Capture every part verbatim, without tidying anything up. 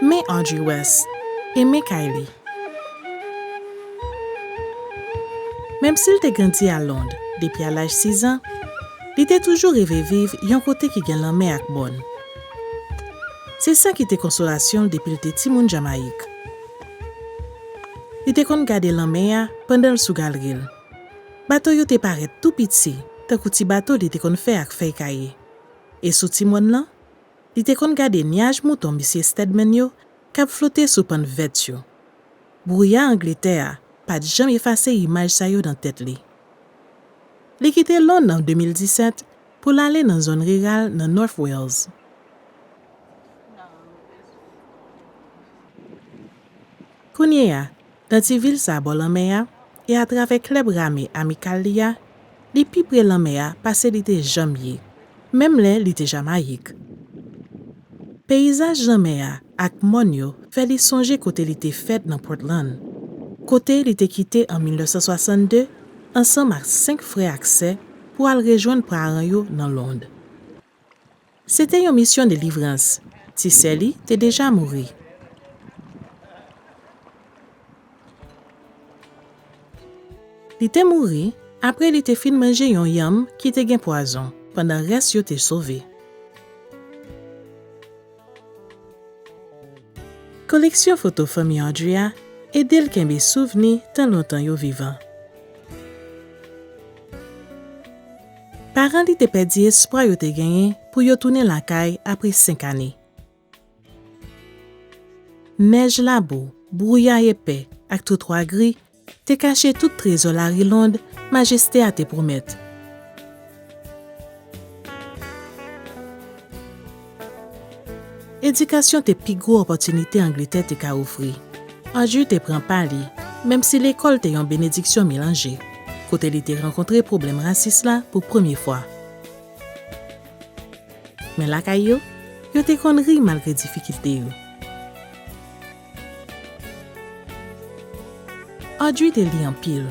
Men Audrey West, e men Kylie. Menm si l te grandi a Lond depi a laj sizan, li te toujou reve viv yon kote ki gen lanmè ak mòn. Se sa ki te konsolasyon l depi l te timoun Jamayik. Li te konn gade lanmè a pandan l sou galri l. Bato yo te parèt tou piti, tankou ti bato li te konn fè ak fèy kaye. E sou ti mòn nan, li te konn gade nyaj mouton misye Stedman yo k ap flote sou pant vèt yo. Bwouya Angletè a pa t janm efase imaj sa yo nan tèt li. Li kite Lond an de mil disèt pou l ale nan zòn riral nan North Wales. Kounye a, nan ti vil sa a bò lanmè a, e atravè klèb rame amikal li a, li pi pre lanmè a pase li te janm ye, menm lè li te Jamayik. Peyizaj lanmè a ak mòn yo fè li sonje kote li te fèt nan Portland, kote li te kite an mil nèf san swasann de ansanm ak senk frè ak sè pou al rejwenn paran yo nan Lond. Se te yon misyon delivrans. Ti sè li te deja mouri. Li te mouri apre li te fin manje yon yanm ki te gen pwazon, pandan rès yo te sove. Koleksyon foto fanmi Audrey a ede l kenbe souvni tan lontan yo vivan. Paran li te pèdi espwa yo te genyen pou yo tounen lakay apre senk ane. Nèj, labou, bwouya epè ak twotwa gri te kache tout trezò lari Lond majeste a te pwomèt. Edikasyon te pi gwo opòtinite Angletè te ka ofri. Audrey te pran pa li, menm si lekòl te yon benediksyon melanje, kote li te rankontre pwoblèm rasis la pou premye fwa. Men lakay yo, yo te konn ri malgre difikilte yo. Audrey te li anpil,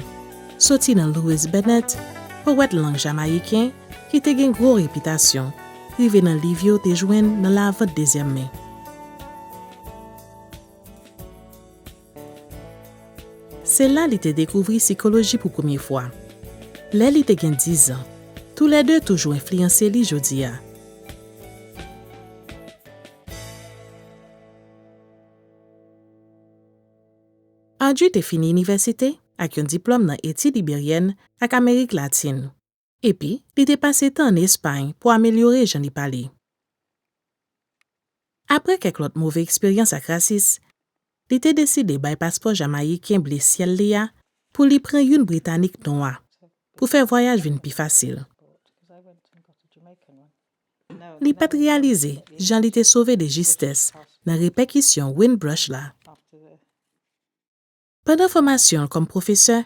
soti nan Louise Bennett, powèt lang jamayiken ki te gen gwo repitasyon, rive nan liv yo te jwenn nan lavant dezyèm men. Se la li te dekouvri sikoloji pou premye fwa. Lè li te gen diz an, toulède toujou enfliyanse li jodi a. Audrey te fini inivèsite ak yon diplòm nan etid iberyèn ak Amerik Latin. Epi, li te pase tan ann Espay pou amelyore jan li pale. Apre kèk lòt move eksperyans ak rasis, li te deside bay paspò jamayiken ble syèl li a pou li pran youn britanik nwa, pou fè vwayaj vin pi fasil. Li pa t reyalize jan li te sove de jistès nan repèkisyon Windrush la. Pandan fòmasyon l kòm pwofesè,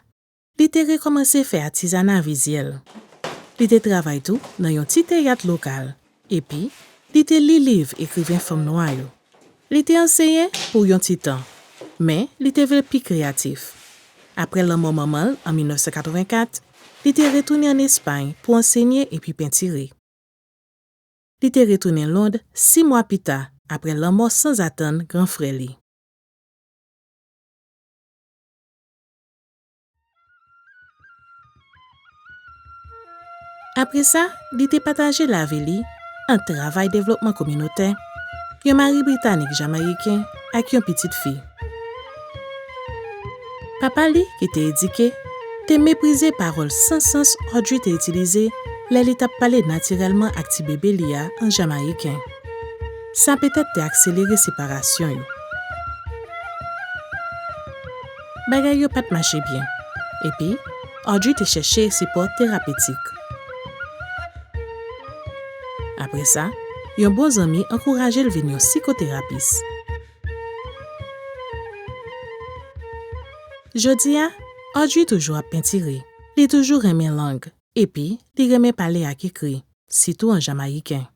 li te rekòmanse fè atizana vizyèl. Li te travay tou nan yon ti teyat lokal, epi li te li liv ekriven fanm nwa yo. Li te anseye pou yon ti tan, men li te vle pi kreyatif. Apre lanmò manman l an mil nèf san katrevenkat, li te retounen ann Espay pou ansenye epi pentire. Li te retounen Lond sis mwa pita, apre lanmò sanzatann gran frè li. Apre sa, li te pataje lavi li ant travay devlopman kominotè, yon mari britanik jamayiken ak yon pitit fi. Papa li, ki te edike, te meprize pawòl san sans Audrey te itilize lè li t ap pale natirèlman ak ti bebe li a an jamayiken. Sa petèt te akselere separasyon yo. Bagay yo pa t mache byen, epi Audrey te chèche sipò terapetik. Apre sa, yon bon zanmi ankouraje l vin yon sikoterapis. Jodi a, Audrey toujou ap pentire. Li toujou renmen lang, epi li renmen pale ak ekri, sitou an jamayiken.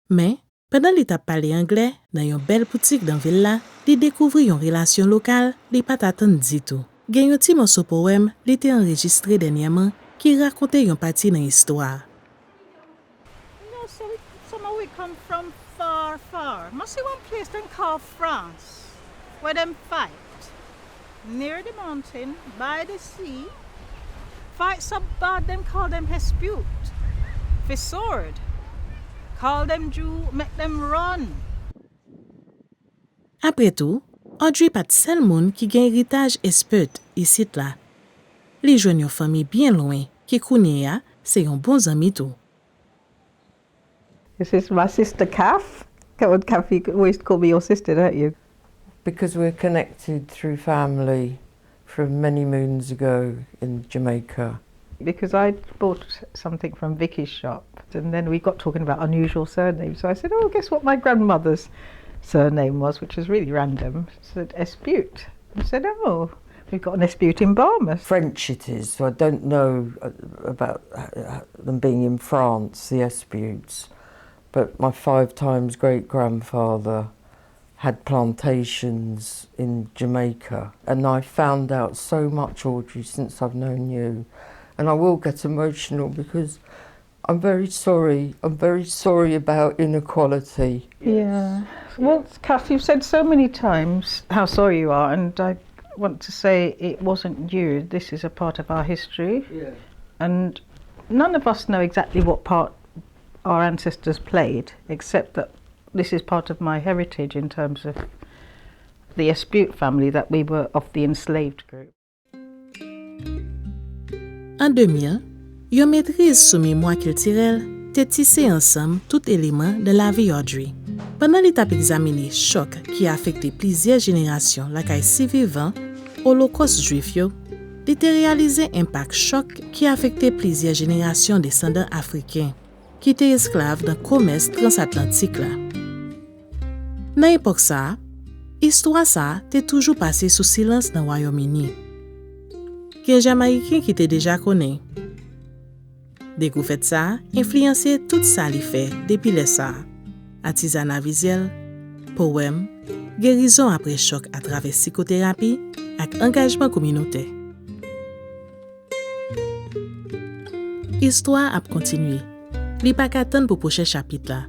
Men, pandan li t ap pale anglè nan yon bèl boutik nan vil la, li dekouvri yon relasyon lokal li pa t atann ditou. Gen yon ti mòso powèm li te anrejistre dènyèman ki rakonte yon pati nan istwa a. Far, far. Must see one place dem call France, where dem fight near the mountain, by the sea. Fight so bad dem call dem Hespute fi sword. Call dem Jew, mek dem run. Apre tou, Audrey pa t sèl moun ki gen eritaj Hespute isit la. Li jwenn yon fanmi byen lwen ki kounye a se yon bon zanmi tou. This is my sister Kath. Come on, Kath, you always call me your sister, don't you? Because we're connected through family from many moons ago in Jamaica. Because I bought something from Vicky's shop, and then we got talking about unusual surnames. So I said, "Oh, guess what my grandmother's surname was," which was really random. She said, "Espute." I said, "Oh, we've got an Espute in Barmouth." French it is, so I don't know uh, about uh, them being in France, the Esputes. But my five times great grandfather had plantations in Jamaica, and I found out so much, Audrey, since I've known you. And I will get emotional because I'm very sorry. I'm very sorry about inequality. Yeah. Well, Kath, you've said so many times how sorry you are, and I want to say it wasn't you. This is a part of our history. Yeah. And none of us know exactly what part our ancestors played, except that this is part of my heritage in terms of the Espute family, that we were of the enslaved group. An de mil, yon metriz sou memwa kiltirèl te tise ansanm tout eleman nan lavi Audrey. Pandan li t ap egzamine chòk ki afekte plizyè jenerasyon lakay sivivan Olokòs Jwif yo, li te reyalize enpak chòk ki afekte plizyè jenerasyon desandan Afriken ki te esklav nan komès transatlantik la. Nan epòk sa a, istwa sa a te toujou pase sou silans nan Wayòm Ini. Gen Jamayiken ki te deja konnen. Dekouvèt sa a enfliyanse tout sa li fè depi lè sa a: atizana vizyèl, powèm, gerizon apre chòk atravè sikoterapi ak angajman kominotè. Istwa ap kontinye. Li pa ka tann pou pwochen chapit la.